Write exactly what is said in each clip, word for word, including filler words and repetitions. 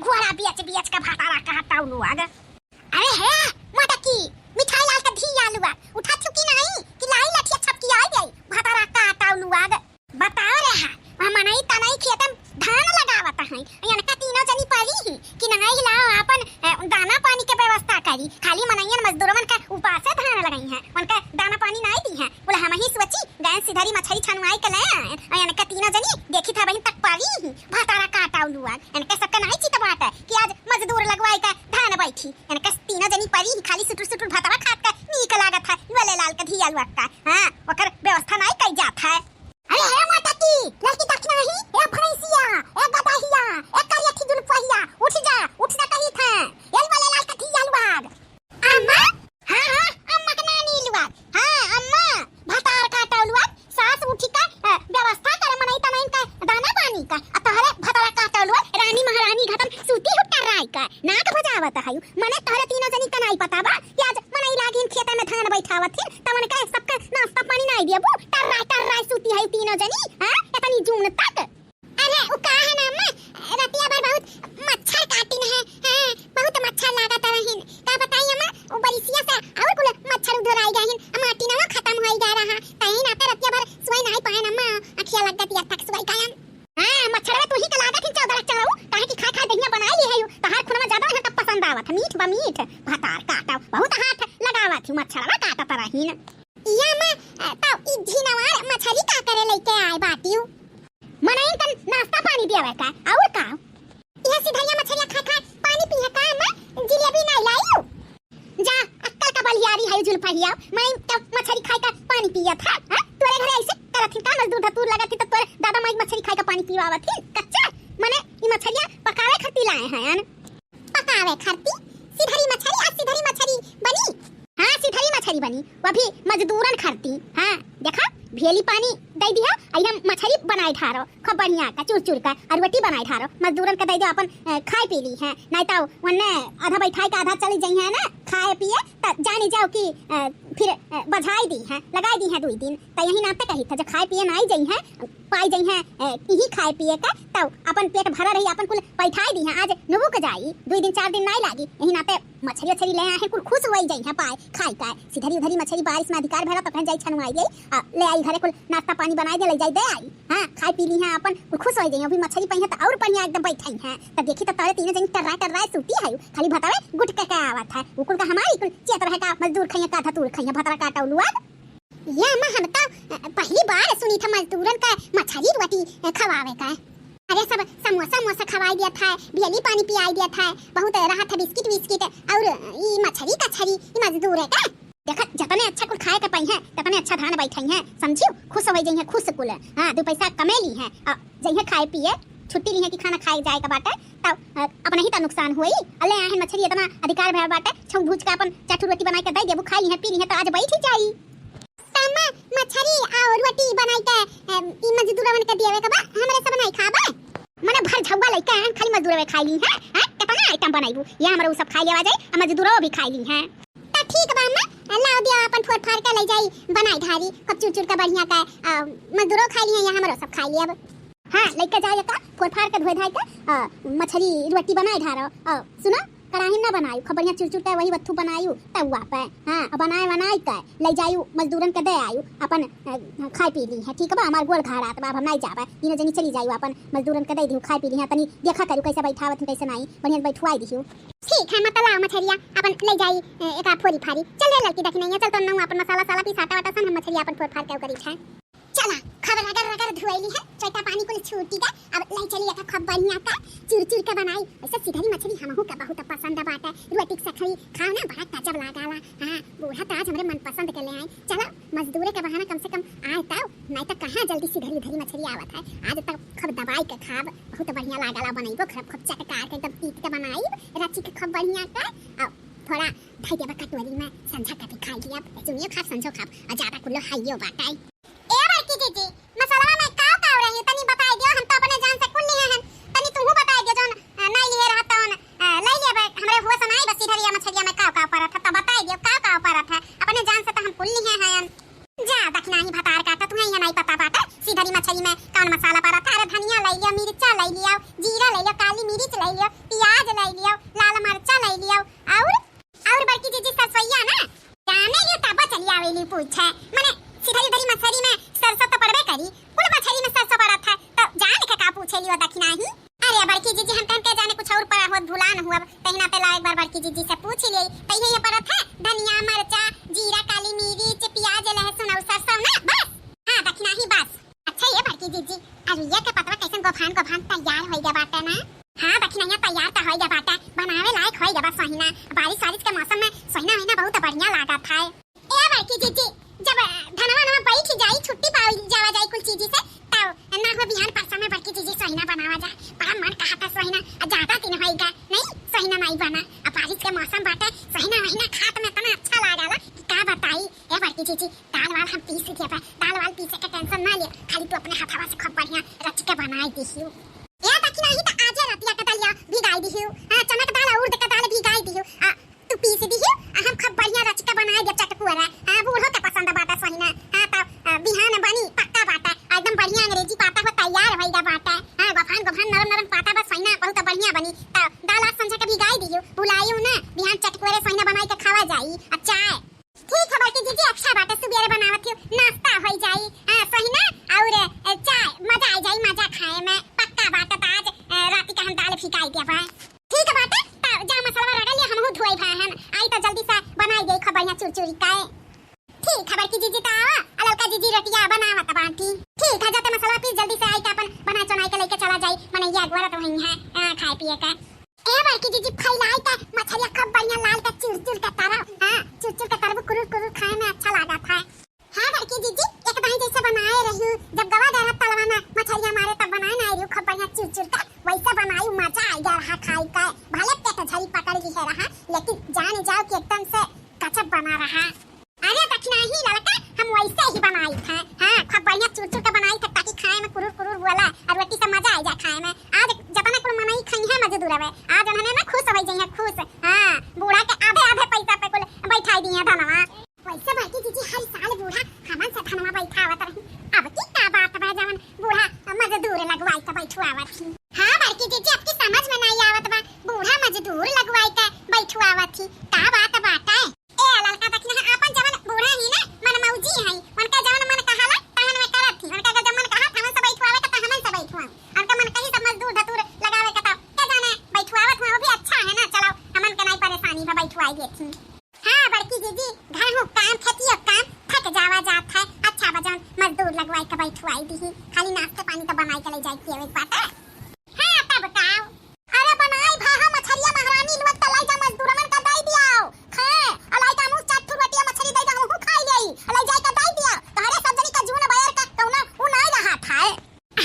घोड़ा बियच बियच के भतारा काटउ लोग। अरे हे मोटकी, मिठाई लाल के धिया लोग, उठत हउ कि नाहीं कि लाई लठिया छपकियाइ देई, भतारा काटउ लोग। बताओ रे हा, वहाँ मनई तनई खेत में धान लगावत हैं, यनका तीनों जनी परी ही कि नाहीं लाओ आपन, अ, दाना पानी के व्यवस्था करी, खाली मनइयन मजदूरवन का उपासे धान लगइहैं, उनका दाना पानी नाहीं दीहैं। बोला हमहीं सोची गए सिधरी मछरी छनुआई के ले आए, अ, यनका तीनों जनी देखी था बहिन तक परी ही, भतारा काटउ लोग, यनका सबका नाहीं चित बाटे कि आज मजदूर लगवाई के धान बैठी, यनका तीनों जनी परी ही खाली सुटुर सुटुर भतवा खात के नीक लागत है, वले लाल के धिया लोग का, हाँ, ओकर व्यवस्था नाहीं कई जात है। अरे हे मोटकी, लड़की देख नाहीं, ए भैंसिया, ए गदहिया, ए करियठी जुलफहिया, उठ जा, उठ जा कही थे। ए वाले लाल कथी आलू भाग। अम्मा? हाँ, हाँ, अम्मा के नानी लुआ। हाँ, अम्मा, भतार काटउ लुआ, सास उठी का, अ, व्यवस्था करे मनई तनई का दाना पानी का। आ तोहरे भतार काटउ लुआ, रानी महारानी घटम सूती हुट्टा राई का। नाक बजावत हयू, मने तोहरे तीनों जनी का नाई पता बा कि आज मनई लागिन खेते में धान बैठावत हिन, तवन के सबके नाश्ता पानी नाई दियबू, टर्राय टर्राय सूती है तीनों जनी, हाँ, इतनी जून तक। अरे, उ का है ना अम्मा, रतिया भर बहुत मच्छर काटिन है, हाँ, बहुत मच्छर लागत रहिन। का बताई अम्मा, उ बरिसिया से और कुल मच्छर उधर आई गए हिन, माटी ना खत्म होई गए रहा, तही नाते रतिया भर सोई नाई पाए ना अम्मा, अखिया लग गती अर्थक सोई कायन। हाँ, मच्छरवा तू ही का लागत हिन चौदह लाख चढ़ाऊ, काहे कि खा खा दहिया बनाई ली है यू, तहार खुनवा ज्यादा यहाँ तक पसंद आवत है, मीठ बा मीठ, भतार काटव, बहुत हाथ लगावत ही, मच्छरवा काटत रहिन। इया में, अ, तब ई झिनवार मछरी का करे लेके आए बाटियो? मनइन का नाश्ता पानी दियावे का, और का? इहे सिधरिया मछरिया खा खा पानी पीहे का अम्मा, जिलेबी नाई लाइयो? जा, अक्कल का बलियारी है जुल्फहिया, मनइन का मछरी खाए का पानी पियत है, हाँ? तोरे घरे ऐसे करत हिन का, मजदूर धतूर लगत ही तो तोरे दादा माई मछरी खाए का पानी पिवावत ही, कच्चा? मने ई मछरिया पकावे खातिर लाए हैं, अन? पकावे खरती? सिधरी मछरी, आज सिधरी मछरी बनी? हाँ, सिधरी मछरी बनी, वो भी मजदूरन खरती। हाँ, देखा, भेली पानी दई दिया, आई हम मछरी बनाई ढारो, खूब बढ़िया का, चुर चुर का, और रोटी बनाई ढारो, मजदूरन का दई दो, अपन, अ, खाए पी ली हैं, नहीं तो वन्ने आधा बैठाई का आधा चली जाई है ना, खाए पिए, त जानी जाओ कि, अ, फिर, अ, बझाई दी हैं, लगाई दी हैं दुई दिन, त यही नाते कही था, जब खाए पिए ना आई जाई हैं, पाई जइहें, ए, इही खाए पिए का, तब अपन पेट भरा रही, अपन कुल पैठाई दीहें, आज नुबुक जाई, दुई दिन चार दिन नाई लागी, यही नाते मछरी उछरी ले आए हैं, कुल खुश होई जइहें पाए, खाई का, सिधरी उधरी मछरी बारिश में अधिकार भरा, तब कहीं जाई छनुआई जाई, आ, ले आई घरे कुल नाश्ता पानी बनाई दे, ले जाई दे आई, हाँ, खाई पी लीहें अपन, कुल खुश होई जइहें, अभी मछरी पइहें तो और बढ़िया एकदम बैठाई हैं, तब देखी तो तोरे तीनों जनी टर्राए टर्राए सूती है, खाली भतावे गुट के, के आवत है, उ कुल का हमारी कुल चेत रहे का, मजदूर खइहें का धतूर खइहें, भतरा काटउ लुआ। ये अम्मा, हम तो, अ, पहली बार सुनी था मजदूरन का मछरी रोटी, अ, खवावे का। अरे, सब समोसा वमोसा खवाई दिया था, भेली पानी पियाई दिया था, बहुत रहा था बिस्किट विस्किट, और ई मछरी कछरी, ई मजदूर है का? देखा, जतने अच्छा कुल खाए के पइहें, ततने अच्छा धान बैठाई हैं, समझियो? खुश हो जाइहें, खुश कुल। हाँ, दो पैसा कमे लीहें, आ, जइहें खाए पिए, छुट्टी लीहें कि खाना खाए जाए का बाटे, तब, अ, अपने ही तो नुकसान होई। अले आहे मछरी इतना अधिकार भर बाटे, छौंक भूज के अपन चार ठो रोटी बनाई के दे देबू, खाई लीहें, पी लीहें, तो आज बैठ ही जाई। त अम्मा, मछरी और रोटी बनाई के, अम, ई मजदूरवन के दियावे के बा, हमरे सब नहीं खाबे। मने भर झौवा लइके आए, खाली मजदूरवे खाई ली हैं, हैं? कितना आइटम बनाइबू? ये हमरे उ सब खाई लेवा जाई, आ मजदूरवा भी खाई ली हैं। त ठीक बा अम्मा, लाओ दिया अपन फोर फार के ले जाई, बनाई ढारी, कब चुर चुर के बढ़िया के, आ, मजदूरो खाई ली हैं, या हमरो सब खाई लेब। हाँ, लइके जाए का, फोर फार के धोए धाए के, आ, मछरी रोटी बनाई ढारो, आ, सुनो, कड़ाही में ना बनायू, खूब बढ़िया चुरचुर के वही वत्थु बनायू तउआ पे। हाँ, बनाए बनाए के ले जायू, मजदूरन के दे आयू, अपन, अ, खाए पी ली है, ठीक बा? हमार गोड़ घाड़ात बा, अब हम नहीं जाबे, तीनों जनी चली जायू, अपन मजदूरन के दे दियू, खाए पी ली है, तनी देखा करू कैसे बैठावत हूँ, कैसे नहीं, बढ़िया से बैठवाई दियू। ठीक है, मत लाओ मछरिया, अपन ले जाई, अ, एक आ फोरी फारी। चल रे लड़की, देखी नहीं है, चल तो नऊ अपन मसाला साला पीस, आटा वाटा सन, हम मछरिया अपन फोर फार के करी है। चला, खूब रगड़ रगड़ धोइली है, चोटा पानी कुल छूटी गए। अब ले चली एक खूब बढ़िया का चुर चुर के बनाई। ऐसे सिधरी मछरी हमहू के बहुत पसंद बाटे। रोटी के सखरी खाओ ना, बड़ा गजब लागाला। हाँ, बूढ़ा तो आज हमरे मनपसंद के ले आए। चला, मजदूरे के बहाना कम से कम आए तब, नहीं तो कहाँ जल्दी सिधरी उधरी मछरी आवत है। आज तक खूब दबाई के खाब, बहुत बढ़िया लागाला। बनैबो खूब खूब चटकार के, एकदम तीत के बनाई, रची के खूब बढ़िया का, और थोड़ा धई देबा कटोरी में, संझा कभी खाई लिया, चुनियो खाब, संझो खाब, और ज्यादा कुल्लो हाइयो बाटे। ए बड़की जीजी, मसाला में काव काव रही, तनी बताई दियो, हम तो अपने जान से कुल लिए हैं, तनी तुहू बताई दियो, जौन, अ, नहीं लिए रहा तौन, अ, ले लिए बे, हमरे हुआ सनाई बस इधर या मछलिया में काव काव परत है, तो बताई दियो काव काव परत है, अपने जान से तो हम कुल लिए हैं। जा, दखिनाही भतार काटा, तुम्हें यह नहीं पता बाटे, सिधरी मछली में कौन मसाला परत है, अरे धनिया ले लियो, मिर्चा ले लियो, जीरा ले लियो, काली मिर्च ले लियो, बड़की जीजी, हम तहन के जाने कुछ और पड़ा होत, भुला न हुआ, तहिना पे लाओ एक बार बड़की जीजी से पूछ लेई। तइहे ये पड़त है धनिया, मरचा, जीरा, काली मिर्च, प्याज, लहसुन और सरसों ना, बस। हाँ, दखिनही बस। अच्छा ये बड़की जीजी, अरुइया के पतवा कैसन गोफान गोफान तैयार होइ गया बाटे ना? हाँ दखिनहिया, तैयार त होइ गया बाटे, बनावे लायक होइ गया बा सहिना। बारिश वारिश के मौसम में सहिना वहिना बहुत बढ़िया लागत है। ए बड़की जीजी, जब, अ, धनवा वनवा बैठ जाई, छुट्टी पाई जावा जाई कुल चीजी से, तब ना हो बिहान परसा में बड़की जीजी सहिना बनावा जा। बड़ा मन कहता सहिना, आ ज्यादा दिन होइगा नहीं सहिना नाई बना। अब बारिश के मौसम बाटे, सहिना वहिना खात में इतना अच्छा लागला कि का बताई। ए बड़की जीजी, दाल वाल हम पीस दिया बा, दाल वाल पीसे के tension ना ले, खाली तू अपने हथवा से खूब बढ़िया रच के बनाई दिहियो। ए दखिनही, त आजे रतिया के दलिया भिगाई दिहियो, हाँ, चना के दाल, उड़द के दाल भिगाई दिहियो, आ, तू पीस दिहियो, आ हम खूब बढ़िया रच के बनाई देब चटकुरा। हाँ, बूढ़ो के पसंद बाटे सहिना। हाँ, तब, आ, बिहान बनी, पक्का बाटे। आ, एकदम बढ़िया अंग्रेजी पाता हो तैयार होइगा बाटे। हाँ, गोफान गोफान नरम नरम पाता बा सहिना, बहुत बढ़िया बनी। तब दाल आज संझा के भिगाई दिहियो, भुलाइयो ना, बिहान चटकुरे सहिना बनाई के खावा जाई। आ चाय? ठीक है बड़की जीजी, अच्छा बाटे, सुबेरे बनावत हियो, नाश्ता होई जाई। हाँ, सहिना, और, ए, चाय, मजा आ जाई, मजा खाए में। पक्का बाटे, त आज, ए, राती का हम दाल भिगाई देबा। ठीक बाटे, त जा मसलवा रगड़ लिया, हमहू धोई भाई हन। आई त जल्दी से बनाई देई खूब बढ़िया चुरचुरी का। ठीक है बड़की जीजी, त आवा, आ ललका जीजी रोटिया बनावत बाटी। ठीक है, जाते मसलवा पीस जल्दी से आई त अपन बनाई चुनाई के लेके चला जाई, मनैया अगुआ रहत वहीं है, आ, खाए पिए का। ए बड़की जीजी, फैलाई त मछरिया खूब बढ़िया लाल के चुरचुर के तरब, हाँ, चुरचुर के तरब, कुरुर कुरुर खाए में अच्छा लागत है। हाँ बड़की जीजी, एक दाई जैसे बनाए रही, जब गवा गए रहा तलवा में मछरिया मारे, तब बनाए ना रही खूब बढ़िया चुरचुर का, वैसे बनाई, मजा आ गया रहा खाई का। भले पेट झरी पकड़ ली है रहा, लेकिन जान जाओ कि एकदम से गजब बना रहा। अरे दखिनही ललका, हम वैसे ही बनाई थे, हाँ, खूब बढ़िया चुरचुर के बनाई थे, ताकि खाए में कुरुर कुरुर बोला और रोटी से मजा आ जाए खाए में। आज जतना कुल मनई खइहे मजदूर हवे, आज उन्होंने ना खुश हो जाइए, खुश। हाँ, बूढ़ा के आधे आधे पैसा पे कुल बैठाई दिए धनवा। वैसे बड़की जीजी, हर साल बूढ़ा हमन से धनवा बैठावत रही, अब की का बात बा जवन बूढ़ा मजदूर लगवाई के बैठवावत ही? हाँ बड़की जीजी, अब की समझ में नहीं आवत बा, बूढ़ा मजदूर लगवाई के बैठवावत ही, का बात बाटे? ए ललका दखिनहा, आपन जवन बूढ़ा ही ना, मन मौजी है, उनका जवन मन कहाला तवन में करत ही, उनका जब मन कहा तवन से बैठवावे के त हमन से बैठवा, उनका मन कही सब मजदूर धतूर लगावे के त के जाने बैठवावत हुआ, वो भी अच्छा है ना, चलो हमन के नहीं परेशानी बा, बैठवाई देत ही। हाँ बड़की जीजी, घर हूँ काम, खेतियो काम, थक जावा जात है। अच्छा बा जौन मजदूर लगवाई के बैठवाई दीही, खाली नाश्ते पानी तो बनाई के ले जाए के एक बात है। हाँ तब का? अरे बनाई भाहा मछरिया महारानी, लुअत का लाई जा मजदूरमन का दई दियाओ। खाए, अलाई का मुँह चार ठो रोटिया मछरी दई जा, हमहू खाई जाई। अलाई जाई का दई दियाओ। तहरे सब जनी का जून बयर का कौनो उ नाई रहा था।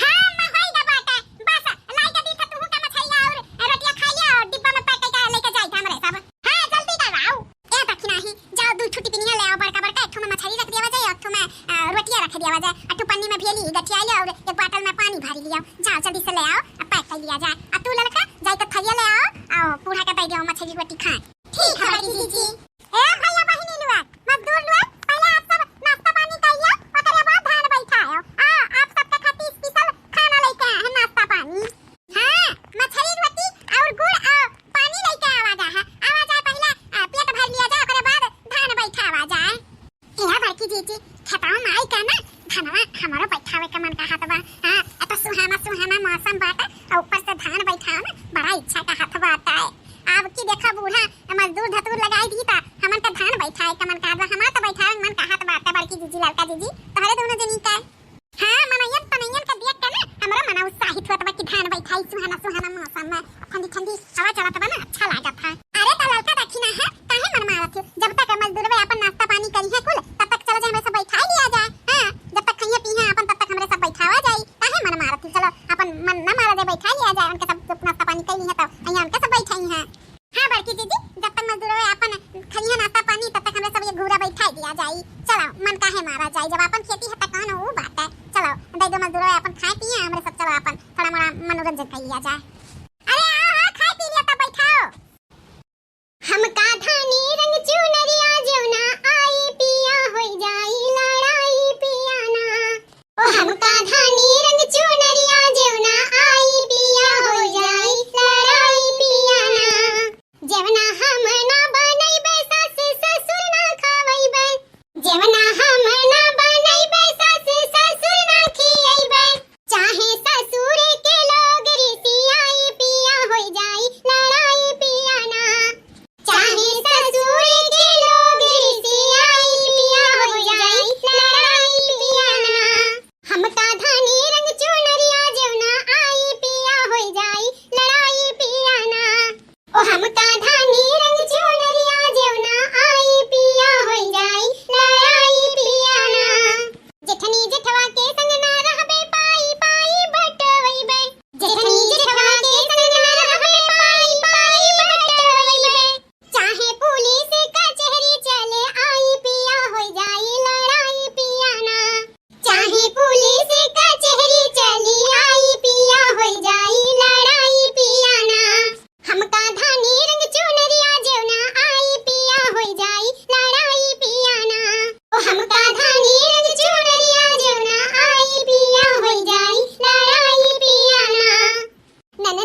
हाँ, अम्मा, होई गा बाटे। बस, लाई के दी था तुहू का मछरिया और रोटिया खाई लिया और डिब्बा में पैक करके लेके जाई था हमरे सब। हाँ, जल्दी करवाओ। ए दखिनही, जाओ दू ठो टिफिनिया ले आओ, बड़का बड़का, एक ठो में मछरी रख दिया जाए, एक ठो में, अ, रोटिया रख दिया जाए, आ ठो पन्नी में भेली गठिया लिया और एक बाटल में पानी भरी लिया। जाओ जल्दी से ले आओ, आ पैक कर लिया जाए। आ तू ललका, जाई के थरिया ले आओ, आओ बूढ़ा के दे दियो मछरी रोटी खाए। ठीक है बड़की जीजी। ए भैया बहिनी लोग, मजदूर लोग, पहले आप सब नाश्ता पानी कर लिया, ओकरे बाद धान बैठाओ। आ, आप सबके खातिर special खाना लेके आए हैं, नाश्ता पानी। हाँ, मछली रोटी और गुड़ और पानी लेके आवा जा है। आवा जाए पहले, आ, पेट भर लिया जाए, ओकरे बाद धान बैठावा जाए। ए बड़की जीजी, खेतवा में आई का ना, धनवा हमरो बैठावे के मन कहत बा। हाँ, ए तो सुहाना सुहाना मौसम बाटे, और ऊपर से धान बैठावे में बड़ा इच्छा कहत बाटे। अब की देखा बूढ़ा मजदूर धतूर लगाई दी ता हमन के धान बैठाए के मन कहत बा, हमार तो बैठाए के मन कहत बाटे बड़की जीजी, ललका जीजी, तोहरे दोनों जनी के। हाँ, मनैयन तनैयन के देख के ना हमरो मन उत्साहित होत बा कि धान बैठाई सुहाना सुहाना मौसम में, ठंडी ठंडी हवा चलत बा ना, अच्छा लागत है। अरे तो ललका दखिनहा, काहे मन मारत हो? जब तक मजदूरवे अपन नाश्ता पानी करी है कुल, तब तक चला जाए, हमरे सब बैठाई लिया जाए। हाँ, जब तक खाइए पी है अपन, तब तक हमरे सब बैठावा जाई। काहे मन मारत हो? चलो अपन मन ना मारा जाए, बैठाई लिया जाए, उनके सब जब नाश्ता पानी कर ली है तब यहाँ उनके सब बैठाई हैं। हाँ बड़की जीजी, जब तक मजदूरवे अपन खइहे नाश्ता पानी, तब तक हमरे सब ये घूरा बैठाई दिया जाई। चलो, मन काहे मारा जाई, जब अपन खेती है त कौन ऊ बात है। चलो, दे दो मजदूरवे अपन खाए पिए, हमरे सब चलो अपन थोड़ा मोड़ा मनोरंजन कर लिया जाए। अरे आओ, आओ, खाए पी लिया तब बैठाओ। हमका धानी रंग चुनरिया जेवना आई पिया होई जाई लड़ाई पिया ना। ओ हमका धानी रंग चुनरिया जेवना आई पिया हो जाई लड़ाई पिया ना। जेवना हम ना बनैबे सास ससुर ना खवैबे। जेवना हम ना बनैबे सास ससुर ना खियैबे। चाहे ससुर के लोग रिसिया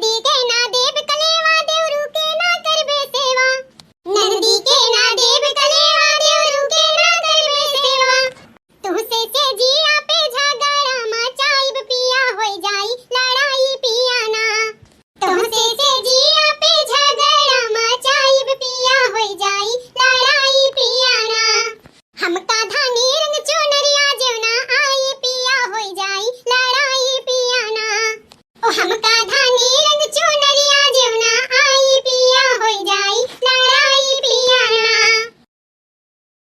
दीदी,